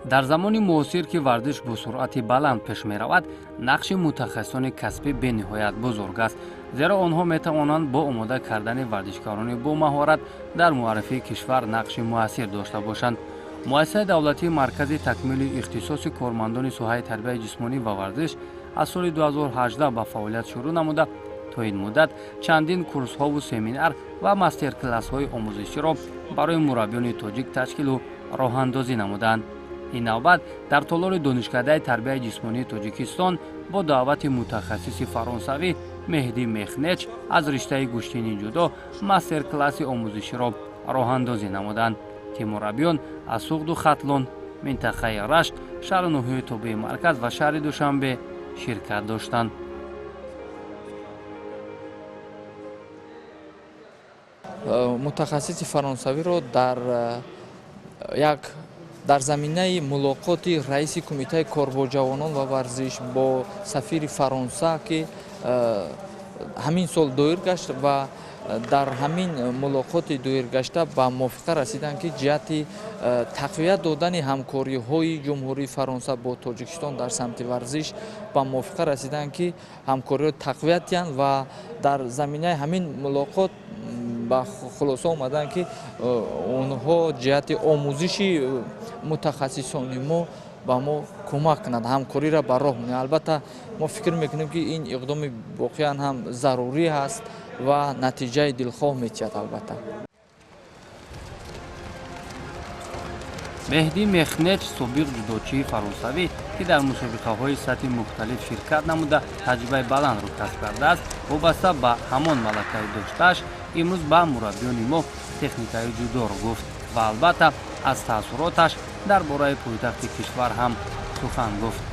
Дар замони муосир, ки варзиш бо суръати баланд пеш меравад, нақши мутахассисони касбӣ бениҳоят бузург аст, зеро онҳо метавонанд бо омода кардани варзишкарони бомаҳорат дар муаррифии кишвар нақши муассир дошта бошанд. Муассисаи давлатии Маркази такмили ихтисоси кормандони соҳаи тарбияи ҷисмонӣ ва варзиш аз соли 2018 ба фаъолият шурӯъ намуда, то ин муддат чандин курсҳову семинар ва мастер-классҳои омӯзиширо барои мураббиёни тоҷик ташкилу роҳандозӣ намуданд. Ин навбат дар толори Донишкадаи тарбияи ҷисмонии Тоҷикистон бо даъвати мутахассиси фаронсавӣ Меҳдӣ Мехнеч аз риштаи гӯштини ҷудо мастер-класси омӯзиширо роҳандозӣ намуданд, ки мураббиён аз Суғду Хатлон, минтақаи Рашт, шаҳру ноҳияи тобеи марказ ва шаҳри Душанбе ширкат доштанд. Мутахассиси фаронсавиро дар заминаи мулоқоти раиси Кумитаи кор бо ҷавонон ва варзиш бо сафири Фаронса, ки ҳамин сол доир гашт, ва дар ҳамин мулоқоти доиргашта ба мувофиқа расиданд, ки ҷиҳати тақвият додани ҳамкориҳои Ҷумҳурии Фаронса бо Тоҷикистон дар самти варзиш ба мувофиқа расиданд, ки ҳамкориҳо тақвият диҳанд, ва дар заминаи ҳамин мулоқот ба хулоса омаданд, ки онҳо ҷиҳати омӯзиши мутахассисони мо ба мо кӯмак кунанд, ҳамкориро ба роҳ монанд. Албатта, мо фикр мекунем, ки ин иқдоми воқеан ҳам зарурӣ ҳаст ва натиҷаи дилхоҳ метиҳад. Албатта, Меҳдӣ Мехнеч, собиқ ҷудочии фаронсавӣ, ки дар мусобиқаҳои сатҳи мухталиф ширкат намуда, таҷрибаи баландро касб кардааст, вобаста ба ҳамон малакаи доштааш имрӯз ба мураббиёни мо техникаи ҷудоро гуфт ва албатта аз таассуроташ дар бораи пойтахти кишвар ҳам сухан гуфт.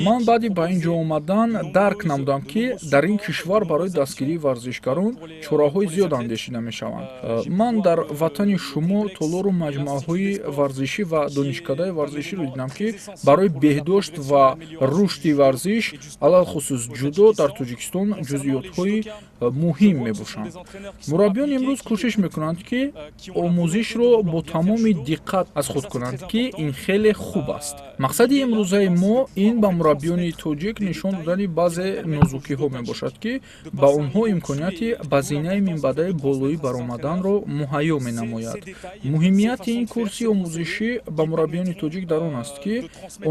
Ман баъди ба ин ҷо омадан дарк намудам, ки дар ин кишвар барои дастгирии варзишгарон чораҳои зиёд андешида мешаванд. Ман дар ватани шумо толору маҷмӯаҳои варзишӣ ва донишкадаи варзиширо дидам, ки барои беҳдошт ва рушди варзиш, алалхусус ҷудо, дар Тоҷикистон ҷузъиётҳои муҳим мебошанд. Мураббиён имрӯз кӯшиш мекунанд, ки омӯзишро бо тамоми диққат аз худ кунанд, ки ин хеле хуб аст. Мақсади имрӯзаи мо ин ба мураббиёни тоҷик нишон додани баъзе нозукиҳо мебошад, ки ба онҳо имконияти ба зинаи минбаъдаи болоӣ баромаданро муҳайё менамояд. Муҳимияти ин курси омӯзишӣ ба мураббиёни тоҷик дар он аст, ки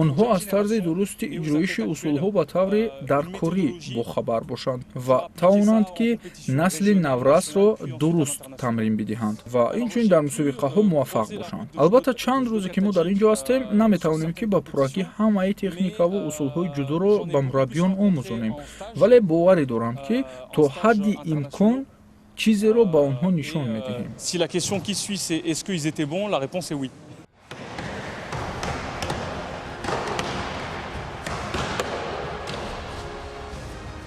онҳо аз тарзи дурусти иҷроиши усулҳо ба таври даркорӣ бохабар бошанд ва тавонанд, ки насли наврасро дуруст тамрин бидиҳанд ва инчунин дар мусобиқаҳо муваффақ бошанд. Албатта, чанд рӯзе ки мо дар ин ҷо ҳастем, наметавонем, ки ба пуррагӣ ҳамаи техникаву усулҳои ҷудоро ба мураббиён омӯзонем, вале боварӣ дорам, ки то ҳадди имкон чизеро ба онҳо нишон медиҳем. Si la question qui suit, c'est est-ce qu'ils étaient bons, la réponse est oui.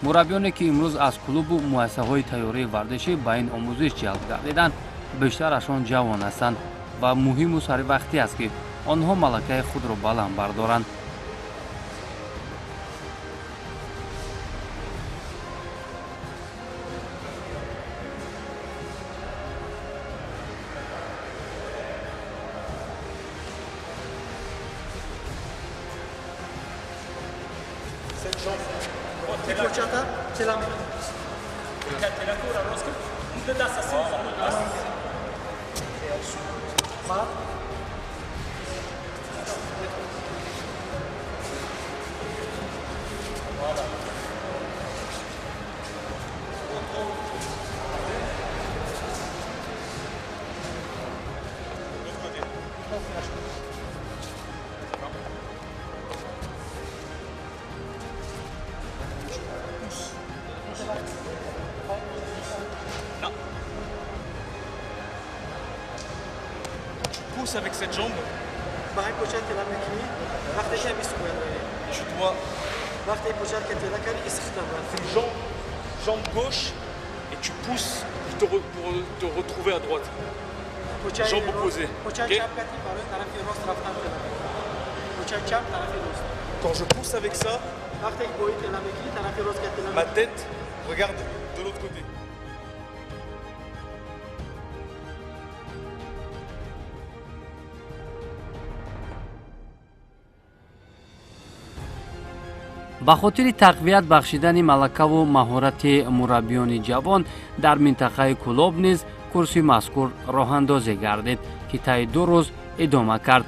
Мураббиёне, ки имрӯз аз клубу муассисаҳои тайёрии варзишӣ ба ин омӯзиш ҷалб гардиданд, бештарашон ҷавон ҳастанд ва муҳиму саривақтӣ аст, ки онҳо малакаи худро баланд бардоранд. Là. Tu pousses avec cette jambe. Tu dois jambe, jambe gauche et tu pousses pour te retrouver à droite. Jambe opposée. Okay. Quand je pousse avec ça, ma tête regarde de l'autre côté. Ба хотири тақвият бахшидани малакаву маҳорати мураббиёни ҷавон дар минтақаи Кӯлоб низ курси мазкур роҳандозӣ гардид, ки таи 2 рӯз идома кард.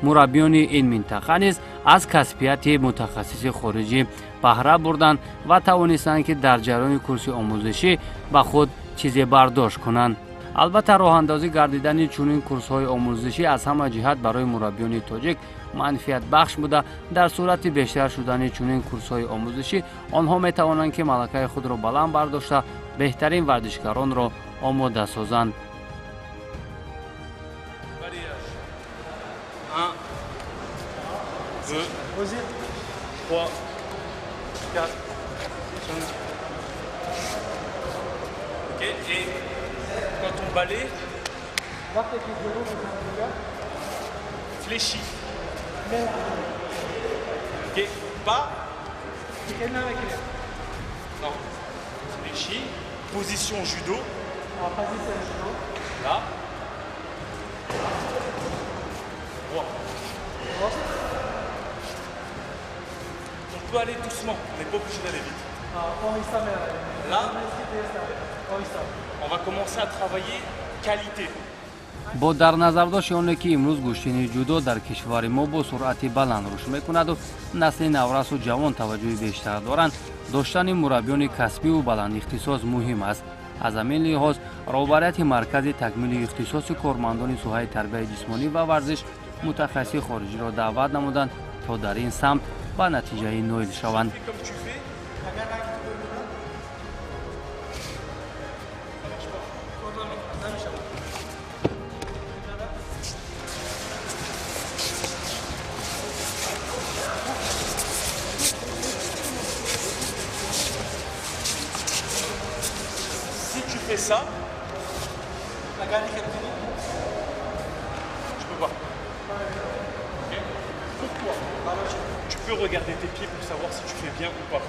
Мураббиёни ин минтақа низ аз касбияти мутахассиси хориҷӣ баҳра бурданд ва тавонистанд, ки дар ҷараёни курси омӯзишӣ ба худ чизе бардошт кунанд. Албатта, роҳандозӣ гардидани чунин курсҳои омӯзишӣ аз ҳама ҷиҳат барои мураббиёни тоҷик манфиатбахш буда, дар сурати бештар шудани чунин курсҳои омӯзишӣ онҳо метавонанд, ки малакаи худро баланд бардошта беҳтарин варзишгаронро омода созанд. Quand on balaye, fléchit. Ok, pas. Non. Fléchit. Position judo. Là. Droit. On peut aller doucement, on n'est pas obligé d'aller vite. Là, on va commencer à travailler qualité. Бо дар назардошти оне, ки имрӯз гӯштини ҷудо дар кишвари мо бо суръати баланд рушд мекунаду насли наврасу ҷавон таваҷҷӯҳи бештар доранд, доштани мураббиёни касбиву баландихтисос муҳим аст. Аз ҳамин лиҳоз роҳбарияти маркази такмили ихтисоси кормандони соҳаи тарбияи ҷисмонӣ ва варзиш мутахассиси хориҷиро даъват намуданд, то дар ин самт ба натиҷаи ноил шаванд. Ça, tu peux pas. Okay. Pourquoi? Tu peux regarder tes pieds pour savoir si tu fais bien ou pas.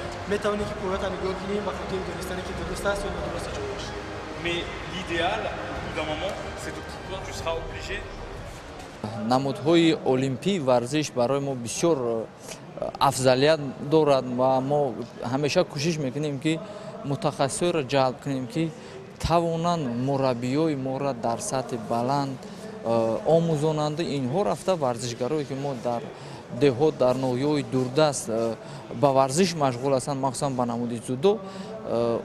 Mais l'idéal, au bout d'un moment, c'est de pouvoir, tu seras obligé. Намудҳои олимпии варзиш барои мо бисёр афзалият дорад ва мо ҳамеша кӯшиш мекунем, ки мутахассисҳоеро ҷалб кунем, ки тавонанд мураббиёи моро дар сатҳи баланд омӯзонанд. Инҳо рафта варзишгарое, ки мо дар деҳот, дар ноҳияҳои дурдаст ба варзиш машғул ҳастанд, махсусан ба намуди ҷудо,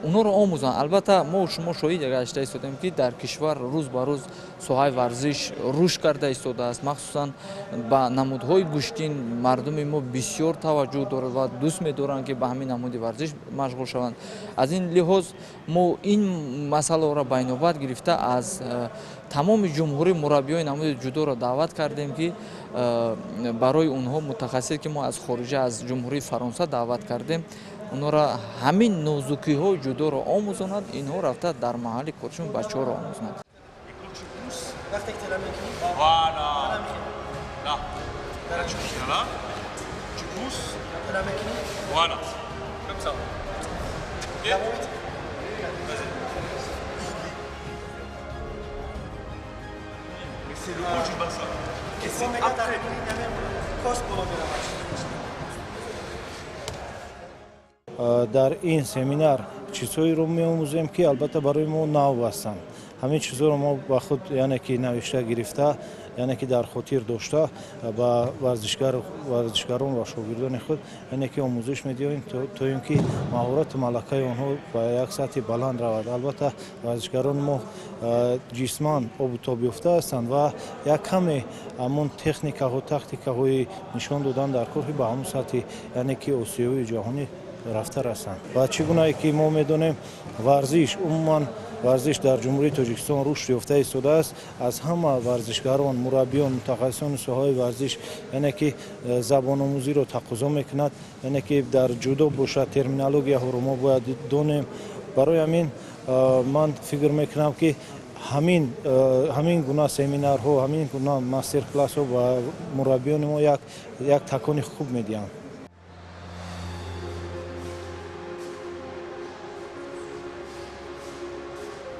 онҳоро омӯзанд. Албатта, мо шумо шоҳид гашта истодем, ки дар кишвар рӯз ба рӯз соҳаи варзиш рушд карда истодааст. Махсусан ба намудҳои гӯштин мардуми мо бисёр таваҷҷӯҳ дорад ва дӯст медоранд, ки ба ҳамин намуди варзиш машғул шаванд. Аз ин лиҳоз мо ин масъаларо ба инобат гирифта аз тамоми ҷумҳурӣ мураббиёни намуди ҷудоро даъват кардем, ки барои онҳо мутахассисе, ки мо аз хориҷа, аз ҷумҳурии Фаронса даъват кардем, онҳоро ҳамин нозукиҳои ҷудоро омӯзонад. Инҳо рафта дар маҳалли коршон бачаҳоро омӯзонад. C'est le haut du bassin. Et c'est après. Дар ин семинар Чизҳоеро меомӯзем, ки албатта барои мо нав ҳастанд. Ҳамин чизҳоро мо ба худ, яъне ки навишта гирифта, яъне ки дар хотир дошта, ба варзишгарон ва шогирдони худ, яъне ки омӯзиш медиҳем, то ин ки маҳорату малакаи онҳо ба як сатҳи баланд равад. Албатта, варзишгарони мо ҷисман обу тоб ёфта ҳастанд ва як каме ҳамон техникаҳо, тактикаҳои нишон додан дар кор, ки ба ҳамон сатҳи, яъне ки осиёвию ҷаҳонӣ рафта расанд. Ва чӣ гунае ки мо медонем, варзиш умуман, варзиш дар Ҷумҳурии Тоҷикистон рушд ёфта истодааст. Аз ҳама варзишгарон, мураббиён, мутахассисони соҳаи варзиш, яъне ки забономӯзиро тақозо мекунад, яъне ки дар ҷудо бошад, терминологияҳоро мо бояд донем. Барои ҳамин ман фикр мекунам, ки ҳамин гуна семинарҳо, ҳамин гуна мастер-классҳо ба мураббиёни мо як такони хуб медиҳанд.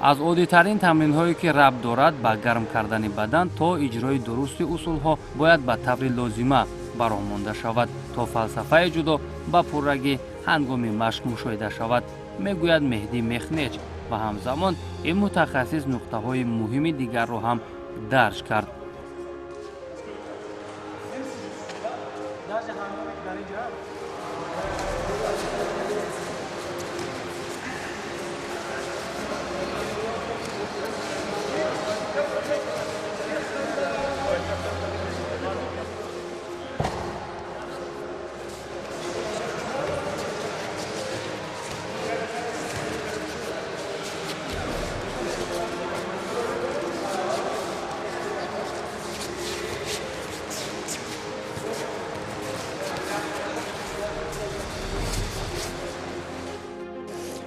Аз оддитарин тамринҳое, ки рабт дорад ба гарм кардани бадан, то иҷрои дурусти усулҳо бояд ба таври лозима ба роҳ монда шавад, то фалсафаи ҷудо ба пуррагӣ ҳангоми машқ мушоҳида шавад, мегӯяд Меҳдӣ Мехнеч. Ва ҳамзамон ин мутахассис нуқтаҳои муҳими дигарро ҳам дарҷ кард.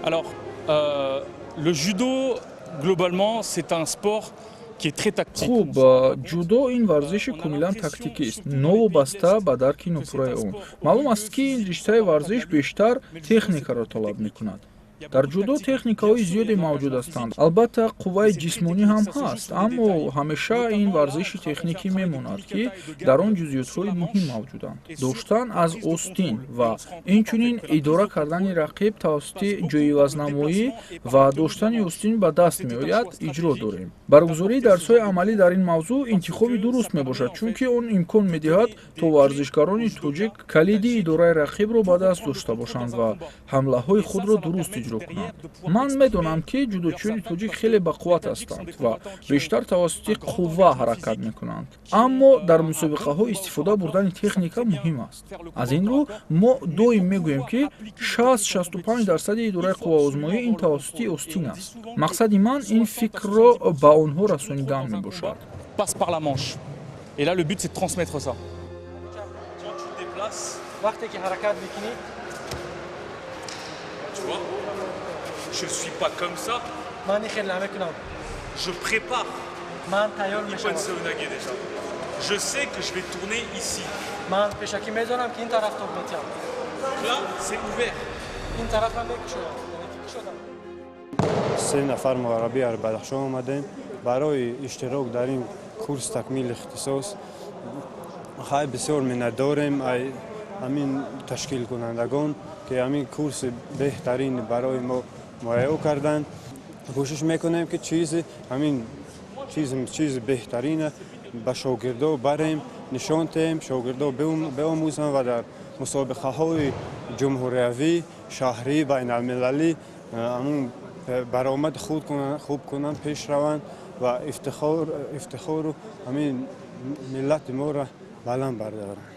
Alors, le judo, globalement, c'est un sport qui est très tactique. Хуб, ҷудо ин варзиши комилан тактикист, новобаста ба дарки нопурраи он. Маълум аст, ки ин риштаи варзиш бештар техникаро талаб мекунад. Дар ҷудо техникаҳои зиёде мавҷуд ҳастанд. Албатта, қувваи ҷисмонӣ ҳам ҳаст, аммо ҳамеша ин варзиши техникӣ мемонад, ки дар он ҷузъиётҳои муҳим мавҷуданд. Доштан аз остин ва инчунин идора кардани рақиб тавассути ҷойивазнамоӣ ва доштани остин ба даст меояд, иҷро дорем. Баргузории дарсҳои амалӣ дар ин мавзӯъ интихоби дуруст мебошад, чунки он имкон медиҳад, то варзишгарони тоҷик калиди идораи рақибро ба даст дошта бошанд ва ҳамлаҳои худро дуруст иҷро кунанд. Ман медонам, ки ҷудочиёни тоҷик хеле бақувват ҳастанд ва бештар тавассути қувва ҳаракат мекунанд, аммо дар мусобиқаҳо истифода бурдани техника муҳим аст. Аз ин рӯ мо доим мегӯем, ки 60-65 дарсади идораи қувваозмоӣ ин тавассути остин аст. Мақсади ман ин фикрро ба онҳо расонидан мебошад. Passe par la manche. Et là, le but, c'est de transmettre ça. Вақте ки ҳаракат мекунӣ, Tu vois, je suis pas comme ça. Ман ин хел намекунам. Je prépare. Ман тайёр мешавам. Ippon déjà. Je sais que je vais tourner ici. Ман пешакӣ медонам, ки ин тараф тоб метиҳам. Là, c'est ouvert. Ин тараф ҳам мекушоям, яъне ки кушодам. Се нафар мураббӣ аз Бадахшон омадем барои иштирок дар ин курс такмили ихтисос. Хай, бисёр миннатдорем ай ҳамин ташкилкунандагон, ки ҳамин курси беҳтарин барои мо муҳайё карданд. Кӯшиш мекунем, ки чизи ҳамин чизи беҳтарина ба шогирдо барем, нишон диҳем, шогирдо биомӯзанд ва дар мусобиқаҳои ҷумҳуриявӣ, шаҳрӣ, байналмилалӣ ҳамун баромади хуб кунанд, пеш раванд ва ифтихору ҳамин миллати моро баланд бардоранд.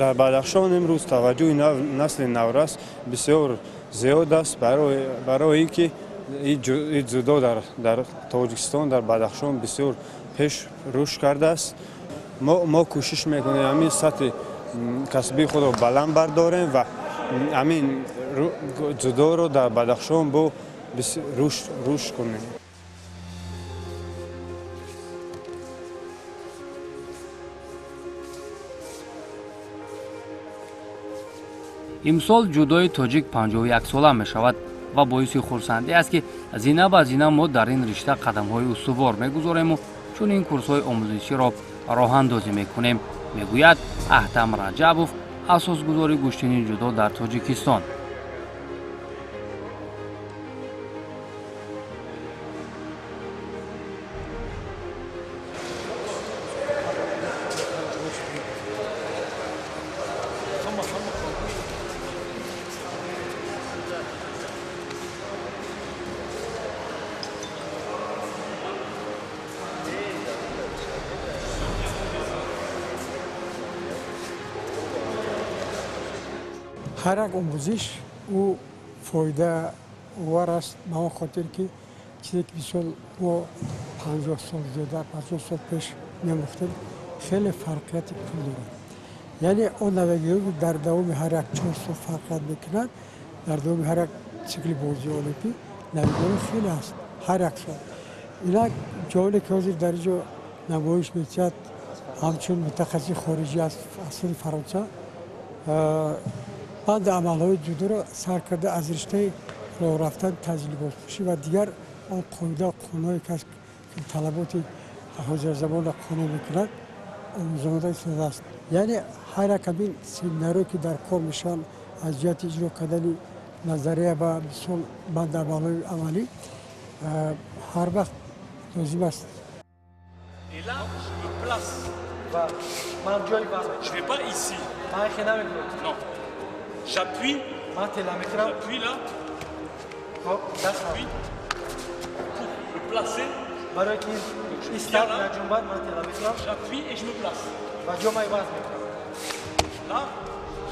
Дар Бадахшон имрӯз таваҷҷӯҳи насли наврас бисёр зиёд аст, барои ин ки ин ҷудо дар Тоҷикистон, дар Бадахшон бисёр пеш рушд кардааст. Мо кӯшиш мекунем, ҳамин сатҳи касбии худро баланд бардорем ва ҳамин ҷудоро дар Бадахшон бо рушд кунем. Имсол ҷудои тоҷик 51 сола мешавад ва боиси хурсандӣ аст, ки зина ба зина мо дар ин ришта қадамҳои устувор мегузорему чунин курсҳои омӯзиширо роҳандозӣ мекунем, мегӯяд Аҳтам Раҷабов, асосгузори гӯштини ҷудо дар Тоҷикистон. Ҳар як омӯзиш ӯ фоидаовар аст, ба он хотир ки чизе ки мисол мо 50 сол, зиёда 50 сол пеш меомӯхтем, хеле фарқияти кул дорад. Яъне он навагиҳое ки дар давоми ҳар як 4 сол фарқият мекунад, дар давоми ҳар як цикли бозии олимпӣ навигиҳо хеле ҳаст ҳар як сол. Инак, ҷавоне ки ҳозир дар ин ҷо намоиш метиҳад, ҳамчун мутахассиси хориҷӣ аз асли Фаронса, банди амалҳои ҷудоро сар карда аз риштаи роҳ рафтан, тарзи либоспӯшӣ ва дигар он қоида, қонунҳое ки талаботи ҳозирзамонро қонеъ мекунад, омӯзонида истодааст. Яъне ҳар як ҳамин семинарҳое ки дар кор мешаванд, аз ҷиҳати иҷро кардани назария ва мисол банди амалҳои амалӣ ҳар вақт лозим аст. Et là, je me place. Ва ман ҷой иваз. Je vais pas ici. Ман хе намекунам. Non. J'appuie. Ман тела мекунам. J'appuie là. Хоб, даст. J'appuie pour le placer. Барои ки истад, наҷунбад, ман тела мекунам. J'appuie et je me place. Ва ҷома иваз мекунам. Là,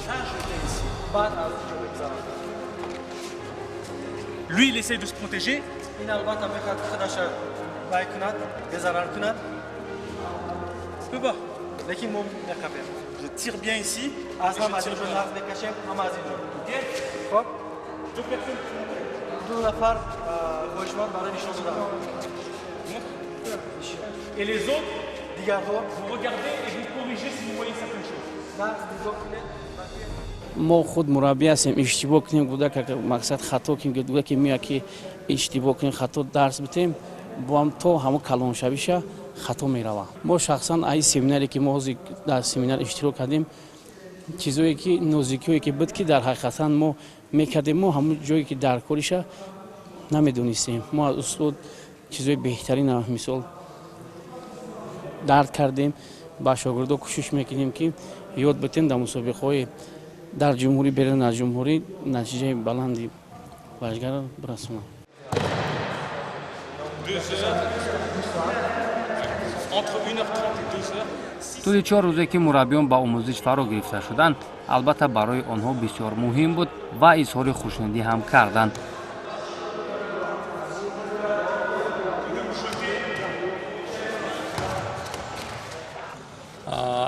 là, je viens ici. Баъд аз ҷо мегузарам. Lui, il essaye de se protéger. Ин албатта мехоҳад худаша вай кунад, безарар кунад. Je peux pas. Лекин мо меқапем. Je tire bien ici. Аз ҳам аз инҷо нағз мекашем, ҳама аз инҷо. Ok. Хоб. Deux personnes pour montrer. Ду нафар хоҳишманд барои нишон додан. Et les autres, дигарҳо, vous regardez et vous corrigez si vous voyez certaines choses. Нағз нигоҳ кунед. Мо худ мураббӣ ҳастем, иштибоҳ кунем, кӯдак мақсад хато кунем, кӯдаке меояд ки иштибоҳ кунем, хато дарс битем, боам то ҳамо калоншавиша хато мерава. Мо шахсан аи семинаре ки мо ҳозир дар семинар иштирок кардем, чизое ки нозикиҳое ки буд, ки дар ҳақиқатан мо мекардем, мо ҳамон ҷое ки дар кориша намедонистем. Мо аз устод чизои беҳтарина мисол дарк кардем. Ба шогирдо кӯшиш мекунем, ки ёд битем, дар мусобиқаҳои дар ҷумҳурӣ, берун аз ҷумҳурӣ натиҷаи баланди варзишгарро бирасонам. 2 heures. Entre 1h30 et 2h. Тӯли 4 рӯзе ки мураббиён ба омӯзиш фаро гирифта шуданд, албатта, барои онҳо бисёр муҳим буд ва изҳори хушнудӣ ҳам карданд.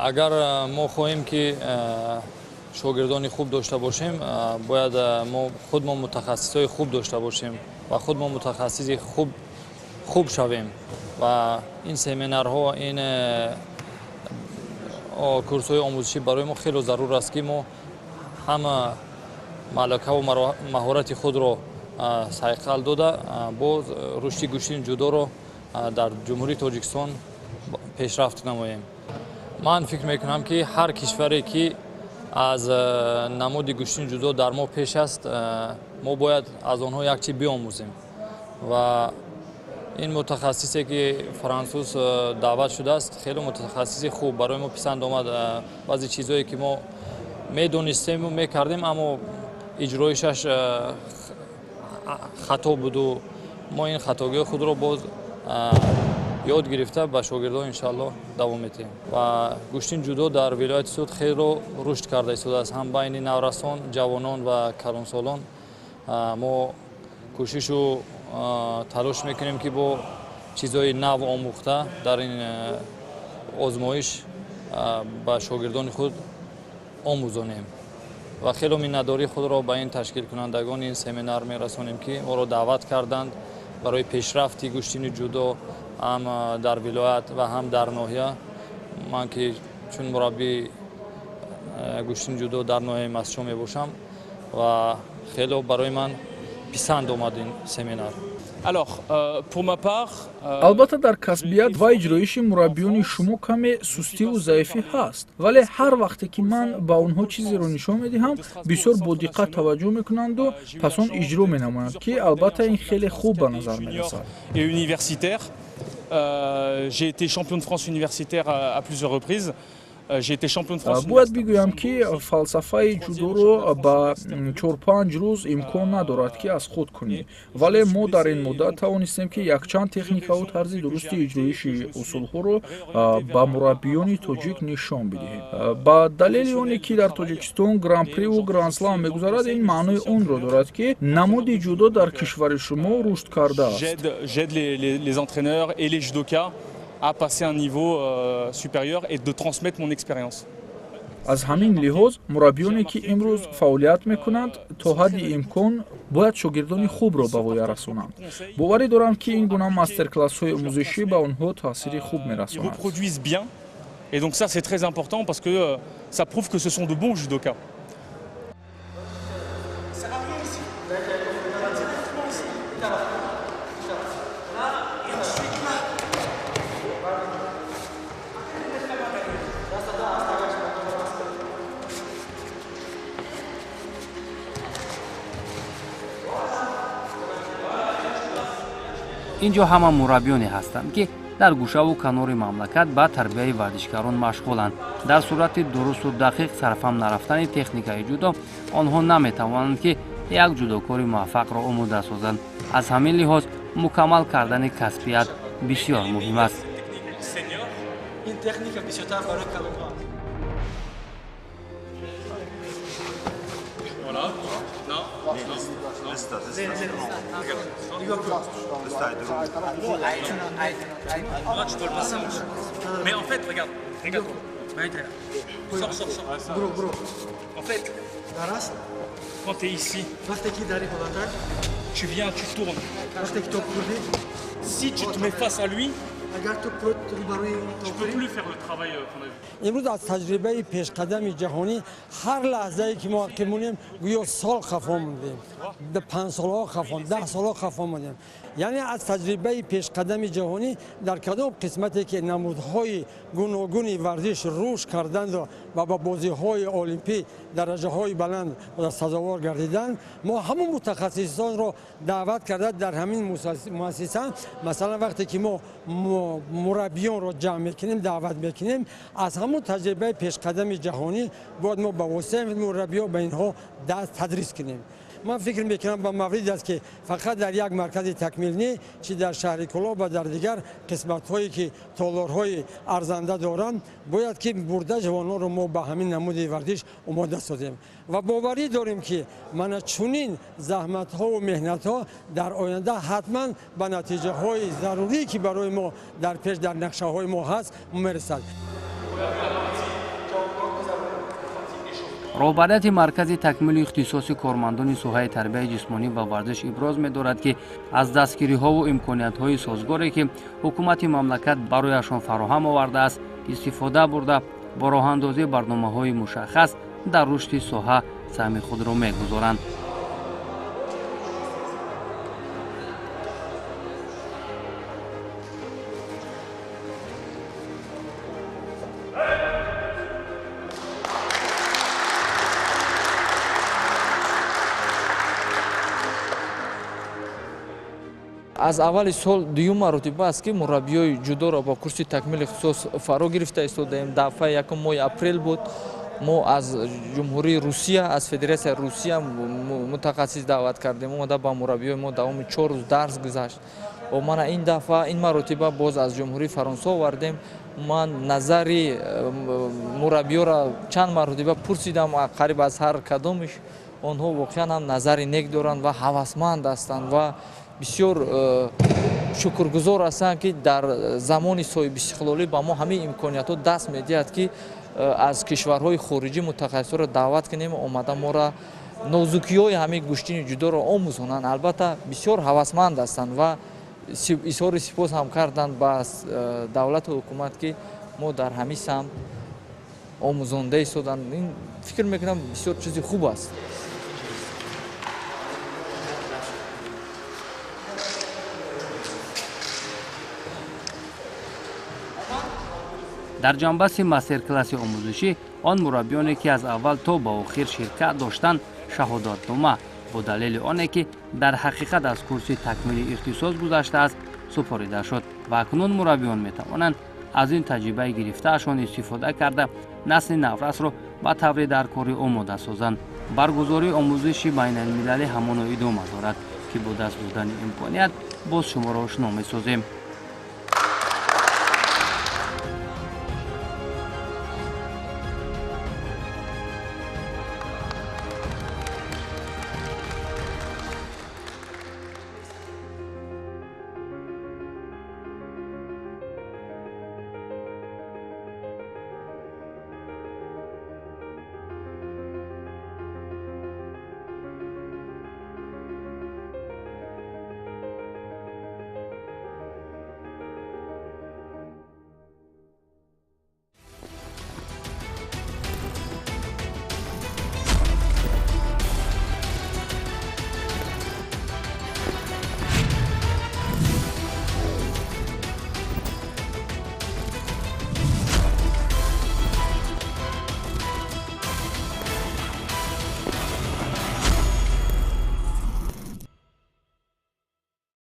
Агар мо хоҳем, ки шогирдони хуб дошта бошем, бояд мо худ мо мутахассисҳои хуб дошта бошем ва худ мо мутахассиси хуб шавем. Ва ин семинарҳо, ин курсҳои омӯзишӣ барои мо хело зарур аст, ки мо ҳама малакаву маҳорати худро сайқал дода, боз рушди гӯштини ҷудоро дар Ҷумҳурии Тоҷикистон пешрафт намоем. Ман фикр мекунам, ки ҳар кишваре ки аз намуди гӯштини ҷудо дар мо пеш аст, мо бояд аз онҳо як чи биомӯзем. Ва ин мутахассисе ки франсуз даъват шудааст, хеле мутахассиси хуб барои мо писанд омад. Баъзе чизҳое ки мо медонистему мекардем, аммо иҷроишаш хато буду, мо ин хатогиҳои худро боз ёд гирифта, ба шогирдон иншааллоҳ давом медиҳем. Ва гӯштини ҷудо дар вилояти Суғд хело рушд карда истодааст, ҳам байни наврасон, ҷавонон ва калонсолон. Мо кӯшишу талош мекунем, ки бо чизҳои нав омӯхта дар ин озмоиш ба шогирдони худ омӯзонем. Ва хело миннатдории худро ба ин ташкилкунандагони ин семинар мерасонем, ки моро даъват карданд барои пешрафти гӯштини ҷудо ҳам дар вилоят ва ҳам дар ноҳия. Ман ки чун мураббии гӯштини ҷудо дар ноҳияи Мастчоҳ мебошам ва хело барои ман писанд омад ин семинар. Албатта, дар касбият ва иҷроиши мураббиёни шумо каме сустиву заифӣ ҳаст, вале ҳар вақте ки ман ба онҳо чизеро нишон медиҳам, бисёр бодиққат таваҷҷӯҳ мекунанду пас он иҷро менамоянд, ки албатта ин хеле хуб ба назар мерасад. J'ai été champion de France universitaire à plusieurs reprises. Бояд бигӯям, ки фалсафаи ҷудоро ба 4-5 рӯз имкон надорад, ки аз худ кунӣ, вале мо дар ин муддат тавонистем, ки якчанд техникаву тарзи дурусти иҷроиши усулҳоро ба мураббиёни тоҷик нишон бидиҳем. Ба далели оне ки дар Тоҷикистон гран-приву гранд-слам мегузарад, ин маънои онро дорад, ки намуди ҷудо дар кишвари шумо рушд кардааст. À passer un niveau supérieur et de transmettre mon expérience. Аз ҳамин лиҳоз мураббиёне, ки имрӯз фаъолият мекунанд, то ҳадди имкон бояд шогирдони хубро ба воя расонанд. Боварӣ дорам, ки ин гуна мастер-классҳои омӯзишӣ ба онҳо таъсири хуб мерасонад. Et donc ça, c'est très important parce que ça prouve que ce sont de bons judokas. Ин ҷо ҳама мураббиёне ҳастанд, ки дар гӯшаву канори мамлакат ба тарбияи варзишгарон машғуланд. Дар сурати дурусту дақиқ сарфам нарафтани техникаи ҷудо, онҳо наметавонанд, ки як ҷудокори муваффақро омода созанд. Аз ҳамин лиҳоз мукаммал кардани касбият бисёр муҳим аст. Ин техника бисёртар барои калонҳо. Là, tu dois le passer en dessous. Mais en fait, regarde, regarde. Sors, sors, sors. En fait, quand tu es ici, tu viens, tu tournes. Si tu te mets face à lui, tu peux plus faire le travail qu'on a vu. Имрӯз аз таҷрибаи пешқадами ҷаҳонӣ ҳар лаҳзае ки мо ҳақӣ монем, гӯё сол хафо мондем, 5 солҳо хафо, 10 солҳо хафо мондем. Яъне аз таҷрибаи пешқадами ҷаҳонӣ дар кадом қисмате ки намудҳои гуногуни варзиш рушд карданду ва ба бозиҳои олимпӣ дараҷаҳои баланд сазовор гардиданд, мо ҳамон мутахассисонро даъват карда дар ҳамин муассиса, масалан, вақте ки мо мураббиёнро ҷамъ мекунем, даъват мекунем, аз ҳамон таҷрибаи пешқадами ҷаҳонӣ бояд мо ба воситаи мураббиё ба инҳо тадрис кунем. Ман фикр мекунам, ба маврид аст, ки фақат дар як маркази такмилнӣ, чи дар шаҳри Кӯлоб ва дар дигар қисматҳое ки толорҳои арзанда доранд, бояд ки бурда ҷавононро мо ба ҳамин намуди варзиш омода созем ва боварӣ дорем, ки мана чунин заҳматҳову меҳнатҳо дар оянда ҳатман ба натиҷаҳои зарурӣ, ки барои мо дар пеш дар нақшаҳои мо ҳаст, мерасад. Роҳбарияти маркази такмили ихтисоси кормандони соҳаи тарбияи ҷисмонӣ ва варзиш иброз медорад, ки аз дастгириҳову имкониятҳои созгоре, ки ҳукумати мамлакат барояшон фароҳам овардааст, истифода бурда, бо роҳандозии барномаҳои мушаххас дар рушди соҳа саҳми худро мегузоранд. Аз аввали сол дуюм маротиба аст, ки мураббиёи ҷудоро бо курси такмили ихтисос фаро гирифта истодаем. Дафъаи якум моҳи апрел буд. Мо аз Ҷумҳурии Русия, аз Федератсияи Русия мутахассис даъват кардем, омада ба мураббиёи мо давоми 4 рӯз дарс гузашт. Ва мана ин дафъа, ин маротиба боз аз Ҷумҳурии Фаронса овардем. Ман назари мураббиёро чанд маротиба пурсидам, қариб аз ҳар кадомиш онҳо воқеан ҳам назари нек доранд ва ҳавасманд ҳастанд ва бисёр шукргузор ҳастанд, ки дар замони соҳибистиқлолӣ ба мо ҳамин имкониятҳо даст медиҳад, ки аз кишварҳои хориҷӣ мутахассисҳоро даъват кунем, омада моро нозукиҳои ҳамин гӯштини ҷудоро омӯзонанд. Албатта, бисёр ҳавасманд ҳастанд ва изҳори сипос ҳам карданд ба давлату ҳукумат, ки мо дар ҳамин самт омӯзонда истоданд. Ин, фикр мекунам, бисёр чизи хуб аст. Дар ҷанбаси мастер-класси омӯзишӣ он мураббиёне, ки аз аввал то ба охир ширкат доштанд, шаҳодатнома бо далели оне, ки дар ҳақиқат аз курси такмили ихтисос гузаштааст, супорида шуд ва акнун мураббиён метавонанд аз ин таҷрибаи гирифтаашон истифода карда, Насли наврасро ба таври даркорӣ омода созанд. Баргузории омӯзиши байналмилалӣ ҳамоно идома дорад, ки бо даст додани имконият боз шуморо ошно месозем.